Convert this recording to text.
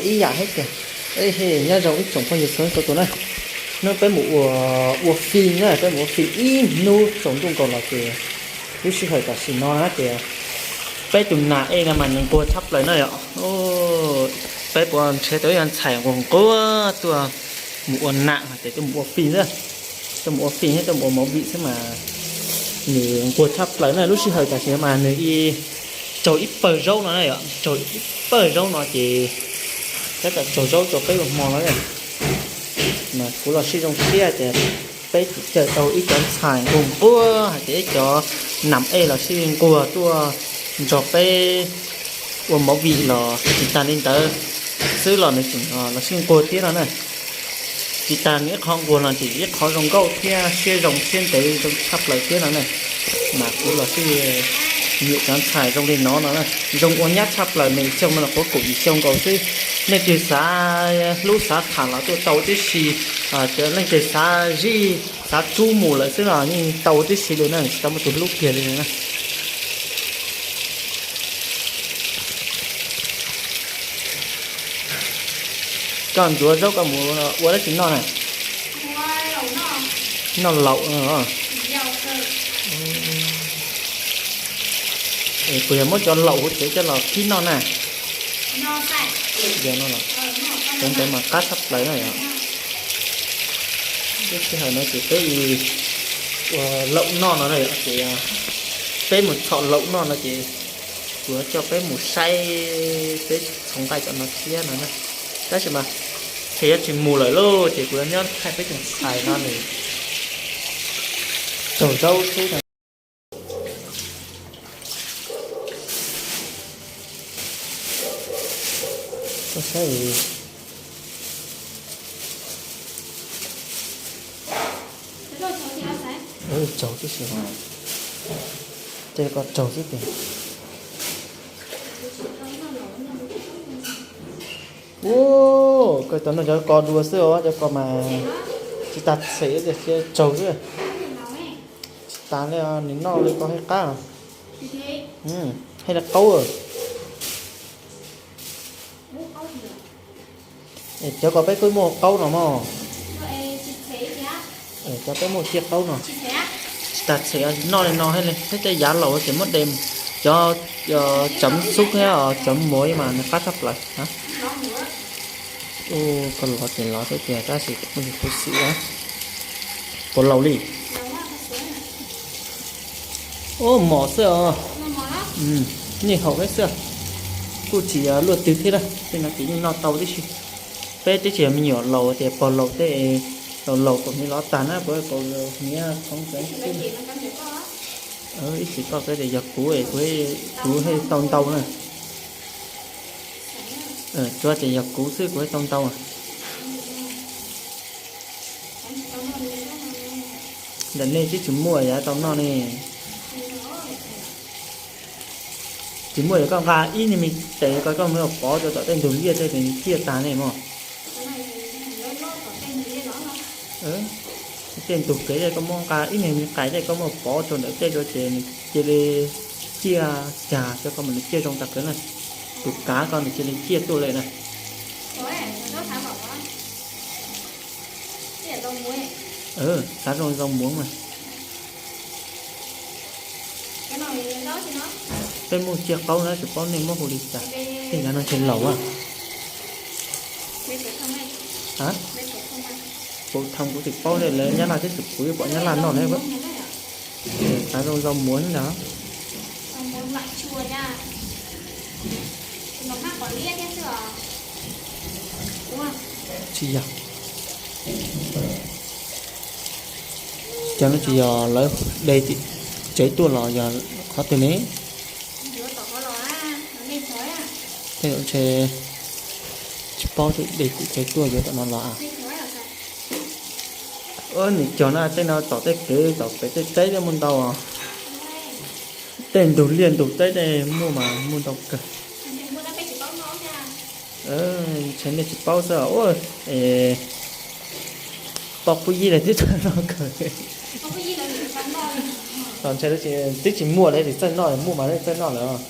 Ib yam thiab tiag. Nyob zoo ib tsoom phooj ywg txhua leej txhua tus na, hnub peb mus ua, ua fij na, peb mus ua fij ib hnub tsaus ntuj nkaus los ces lub sij hawm tam sim no na ces peb tus nas ej no mas nws nquag tshaj plaws na yom. Peb puas nrhiav tau ib co ntxhais nquag nquag tuaj mus ua nas hos ces tuaj mus ua fij xwb, tuaj mus ua fij thiab tuaj mus ua movie xwb mas nws nquag tshaj plaws na. Lub sij hawm tam sim no mas nws ib, tsaug ib pawg zaub no na yom, tsaug ib pawg zaub no ces tab tom tsaug zaub rau peb ua hmo no na. Mas kuv los sib zoo siab tias peb tseem caw tau ib cov ntxhais nquag nquag hais tias ib cov nas ej los sib nquag tuaj nrog peb ua movie los tsis tas li ntawd xwb los nws tseem los sib nquag thiab no na. Tsis tas nws ib qho nquag no ces ib qho zoo nkauj thiab siab zoo siab ntev zoo tshaj plaws thiab no na. Mas kuv los sib nyiam cov ntxhais zoo li no no na, zoo ua nyab tshaj plaws. Nws xyoo no los kuv kaum yim xyoo nkaus xwb. Leej twg xav hlub xav tham los tuaj tau tib si, cov leej twg xav zij xav rub mus lawm xwb los yeej tau tib si li na, tsis tau muaj tus hlub kiag li na. Koj ntxuav zaub koj mus ua dab tsi noj na? Noj laum. Kuv yog muab cov laum hauv tsev coj los khib noj na. Cov ntawd mas qab tshaj plaws na yom. Lub sij hawm no ces peb ua laum noj no na yom, ces peb mus txhom laum noj no ces kuv yuav coj peb mus saib peb txhoov nqaij tom no thiab no na. Tab sis mas ces yuav tsis mus lawm lauj, ces kuv yuav nyob thaij peb tus ntxhais no nws tsaug zaub xwb no. Koj saib, tsaug tib si, ces koj tsaug xwb tiag. Ua, koj tau noj cov ko dua xwb os, cov ko mas tsis tas them, tsaug xwb. Tsis tas li, nws noj li ko thiaj qab. Thiaj li qaub. Cov ko peb kuj muaj qaub no mog. Cov peb muaj ciaj qaub no. Tsis tas them, noj li no thiaj li, thiab tej yav laus ces muab de, cov cov xub thiab cov muag mas nws qab tshaj plaws. Ua, koj lov ces lov xwb tiag, tab sis kuv xwm, puas laus li? Ua, mos xwb os. Nej haum peb xwb. Kuj tsis luaj twg thiab na, tej no ces yeej noj tau tib si. Peb twb tsis yog me nyuam laus tias pog laus tej, laus laus kaum hniav lov tag na, pog kaum hniav txhoov txeev xwb. Ib txhis koj peb tias yog kuv, kuv thiaj tau ntau na. Tsuav tias yog kuv xwb kuv thiaj tau ntau. Ntawm nej twb tsis muaj yav tau noj ne. Tsis muaj yog koj nqa ib niag me tes ko koj muab pov rau tom tej ntug liaj tej ces nws ciaj tag ne mog. Tej ntug kev tej koj muab nqa ib niag me qais tej koj muab pov rau ntawm tej rau ces nws cia li ciaj cag rau koj mas nws ciaj zoo tag kev na. Tus kav ko nws cia li ciaj tuaj li na. Xav zoo zoo muav mas. Peb muaj ciaj qaub na, tsis paub nej muab hu li cas. Tej yav no ces laus a. Puv thoo kuv tsis paub li, lawv Nyab Laj thiab tsis, kuv yuav pom Nyab Laj noj ne. Xav zoo zoo muav ntag. Tsis yog. Cov no tsis yog lawv de tim tsev tuaj los yog qhov twg ne? Tej zaum ntshe tsis paub, de tim tsev tuaj yuav tom no los. Nws cog na, tej no tom tej kev tom pem tej teb thiaj muaj ntau. Tej ntug liaj ntug teb tej muaj mas muaj ntau kawg. Ntshe nej tsis paub xwb. Poj pub yib lawv twb txawj noj kawg. Ntshe twb tsis muaj lawv tsis txawj noj, muaj mas lawv txawj noj lawm.